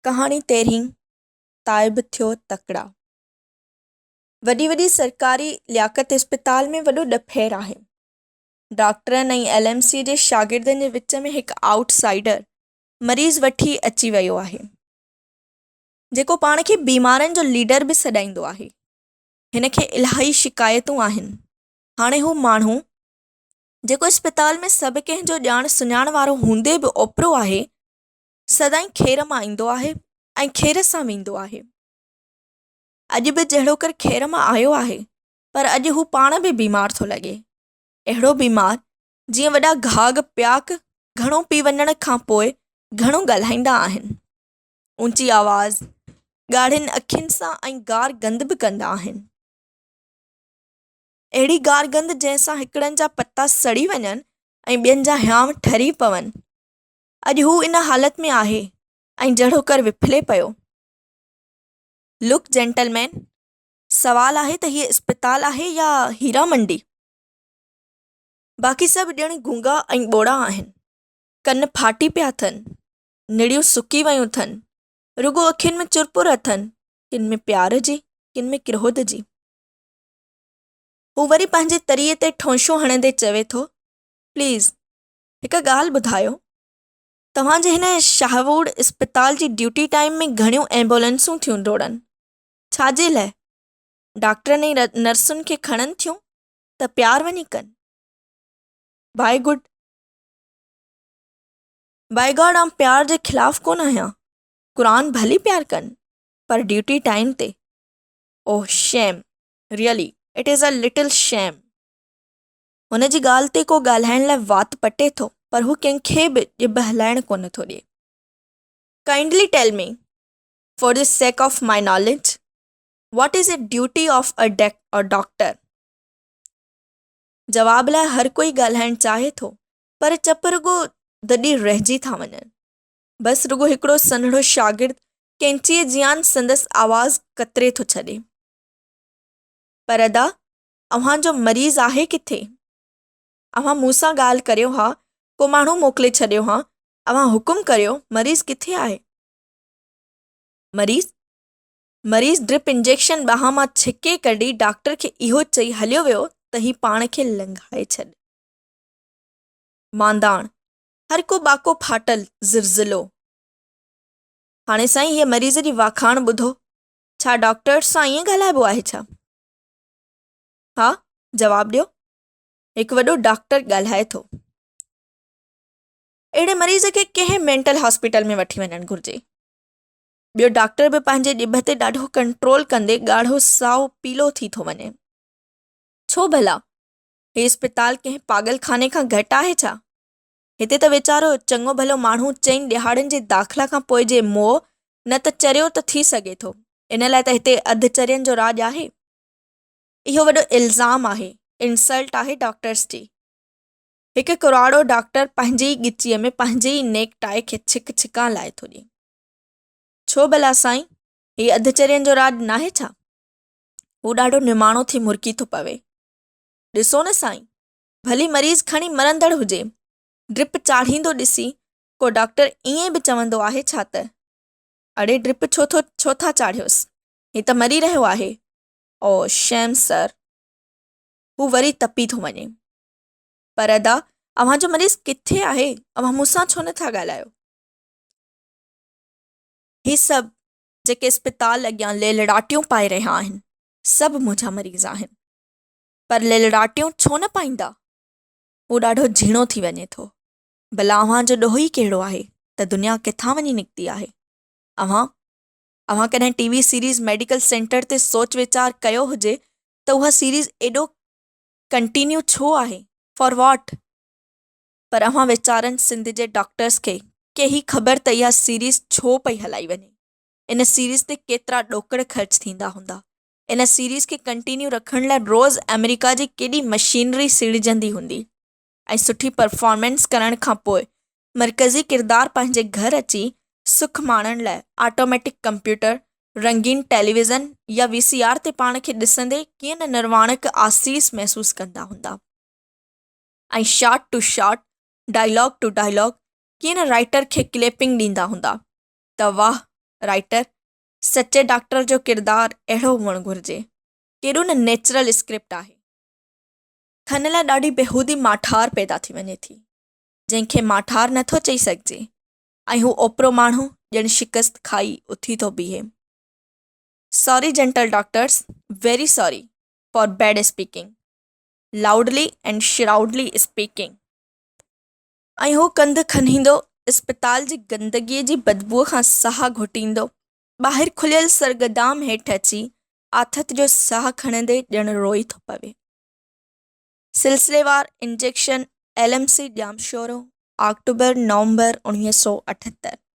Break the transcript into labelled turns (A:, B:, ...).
A: ڪهاڻي تيرهين، تائب ٿيو تڪڙا. وڏي وڏي سرڪاري لياقت اسپتال ۾ وڏو ڏڦير آهي. ڊاڪٽرن ۽ ايل ايم سي جي شاگردن جي وچ ۾ هڪ آئوٽ سائيڊر مريض وٺي اچي ويو آهي. جيڪو پاڻ کي بيمارن جو ليڊر به سڏائيندو آهي. هن کي الاهي شڪايتون آهن. هاڻي هو ماڻهو جيڪو اسپتال ۾ سڀ ڪنهن جو ڄاڻ سڃاڻ وارو هوندي به اوپرو آهي، سدائين کير مان ايندو آهي ۽ کير سان ويندو آهي. اڄ به جهڙوڪر کير مان آيو آهي، پر اڄ هو پاڻ به بيمار ٿو لڳي. اهڙو بيمار جيئن وڏا گهاگ پياڪ گهڻو پي وڃڻ کان پوء گهڻو ڳالهائيندا آهن. اونچي آواز، ڳاڙهين اکين سان ۽ گار گند به ڪندا آهن. اهڙي گار گند جنهن سان هڪڙن جا پتا سڙي وڃن ۽ ٻين جا هيانء ٺري پون. اڄ هو ان حالت ۾ آهي ۽ جهڙوڪر وڦلي پيو. لڪ جينٽلمين، سوال آهي ته هيء اسپتال آهي يا هيرا منڊي؟ باقي سڀ ڄڻ گونگا ۽ ٻوڙا آهن. ڪن ڦاٽي پيا اٿن، نڙيون سڪي ويون اٿن، رڳو اکين ۾ چرپر اٿن، ڪن ۾ پيار جي، ڪن ۾ ڪروڌ جي. هو وري پنهنجي تريء تي ٺونشو هڻندي چوي ٿو، پليز! هڪ ڳالهه ٻڌايو، توهان جي هن شاهوڙ اسپتال جي ڊيوٽي ٽائيم ۾ گهڻيون ايمبولينسون ٿيون ڊوڙن، ڇا جي لئه؟ ڊاڪٽرن ۽ نرسن کي کڻن ٿيون ته پيار وڃي ڪن. باء گڊ. باء گاڊ آئون پيار جي خلاف ڪونه آهيان، قرآن ڀلي پيار ڪن پر ڊيوٽي ٽائيم تي. Oh shame, really it is a little shame. هن جي ڳالهه تي ڪو ڳالهائڻ لاء وات پٽي ٿو پر هو ڪنهن کي به ڄڀ هلائڻ ڪونه ٿو ڏئي. Kindly tell me, for the sake of my knowledge, what is a duty of a doctor? جواب لاء هر ڪوئي ڳالهائڻ چاهي ٿو پر چپ رڳو دڏي رهجي ٿا وڃن. بس رڳو هڪڙو سنهڙو شاگرد قينچيء جيان سندس آواز ڪتري ٿو ڇڏي. پر ادا، اوهان جو مريض آهي ڪٿي؟ اوهان مون سان ڳالهه ڪريو ها، ڪو ماڻهو موڪلي ڇڏيو ها، اوهان حڪم ڪريو، مريض ڪٿي آهي؟ مريض؟ مريض ڊرپ انجيڪشن ٻانهن مان ڇڪي ڪڍي ڊاڪٽر کي اهو چئي هليو ويو ته هي پاڻ کي لنگهائي ڇڏ. مانداڻ، هر ڪو ٻاڪو ڦاٽل، زلزلو. هاڻي سائين هيء مريض جي واکاڻ ٻڌو، ڇا ڊاڪٽرس سان ائين ڳالهائبو آهي ڇا؟ ها جواب ڏيو. هڪ وڏو ڊاڪٽر ڳالهائي ٿو. اهڙي مريض کي ڪنهن مينٽل هاسپيٽل ۾ وٺي وڃڻ گهرجي. ٻيو ڊاڪٽر به پنهنجي ڄڀ تي ڏاڍو ڪنٽرول ڪندي ڳاڙهو سائو پيلو ٿي ٿو وڃي. ڇو ڀلا؟ هي اسپتال ڪنهن پاڳل خاني کان گهٽ آهي ڇا؟ هتي ته ويچارو چڱو ڀلو ماڻهو چئن ڏهاڙن جي داخلا کان پوء جي موئو نه ته چريو ته ٿي سگهي ٿو. ان لاء ته هتي اڌ چرين جو راڄ آهي. اهو وڏو الزام آهي، انسلٽ آهي ڊاڪٽرس جي. هڪ ڪراڙو ڊاڪٽر پنهنجي ئي ڳچيء ۾ پنهنجي ئي نيڪ ٽائي کي ڇڪ ڇڪان لائي ٿو ڏئي. ڇو ڀلا سائين، هي اڌ چرين جو راڄ ناهي ڇا؟ هو ڏاڍو نماڻو ٿي مرڪي ٿو پوي. ڏسو نه سائين، ڀلي مريض کڻي مرندڙ هجي، ڊرپ چاڙهيندو ڏسي ڪو ڊاڪٽر ائين به چوندو آهي ڇا ته، اڙي ڊرپ ڇو ٿو ڇو ٿا چاڙهيوس، هي ته مري رهيو آهي. او شيم سر! هو وري تپي ٿو وڃي. پر ادا، اوهان جو مريض ڪٿي آهي؟ اوهان مون سان ڇو نٿا ڳالهايو؟ هي سڀ جيڪي اسپتال اڳيان ليلڙاٽيون پائي رهيا آهن، سڀ منهنجا مريض آهن. پر ليلڙاٽيون ڇو نه پائيندا؟ هو ڏاڍو جهيڻو ٿي وڃي ٿو. ڀلا اوهان جو ڏوهه ئي ڪهڙو آهي ته دنيا ڪٿان وڃي نڪتي آهي؟ اوهان اوهان ڪڏهن T V series medical centre تي سوچ ويچار ڪيو هجي ته اها سيريز ايڏو ڪنٽينيو ڇو آهي؟ For what? پر اوهان ويچارن سنڌ جي ڊاڪٽرس کي ڪهي خبر ته اها سيريز ڇو پئي هلائي وڃي؟ ان سيريز تي ڪيترا ڏوڪڙ خرچ ٿيندا هوندا؟ ان سيريز کي ڪنٽينيو رکڻ لاء روز آمريڪا جي ڪيڏي مشينري سيڙجندي هوندي؟ ۽ سٺي پرفارمنس ڪرڻ کانپوء مرڪزي ڪردار پنهنجي گهر اچي سک ماڻڻ لاء آٽوميٽڪ ڪمپيوٽر، رنگين ٽيليويزن يا وي سي آر تي پاڻ کي ڏسندي ڪيئن نه نرواڻڪ آسيس محسوس ڪندا هوندا ۽ shot to shot, dialogue to dialogue ڪيئن نه رائيٽر کي ڪليپنگ ڏيندا هوندا ته واهه! رائيٽر، سچي ڊاڪٽر جو ڪردار اهڙو هئڻ گهرجي. ڪيڏو نه نيچرل اسڪرپٽ آهي. کن لاء ڏاڍي بيهودي ماٺار پيدا ٿي وڃي ٿي، جنهن کي ماٺار نٿو چئي سگهجي ۽ هو اوپرو ماڻهو ڄڻ شڪست کائي اٿي ٿو بيهي. Sorry gentle doctors, very sorry for bad speaking, loudly and shrewdly speaking. ۽ هو ڪنڌ کنهيندو، اسپتال جي گندگيء جي بدبوء کان ساهه گهوٽيندو، ٻاهر کليل سرگدام هيٺ اچي آٿت جو ساهه کڻندي ڄڻ روئي ٿو پوي. سلسليوار injection L M C Jamshoro, October November 1978.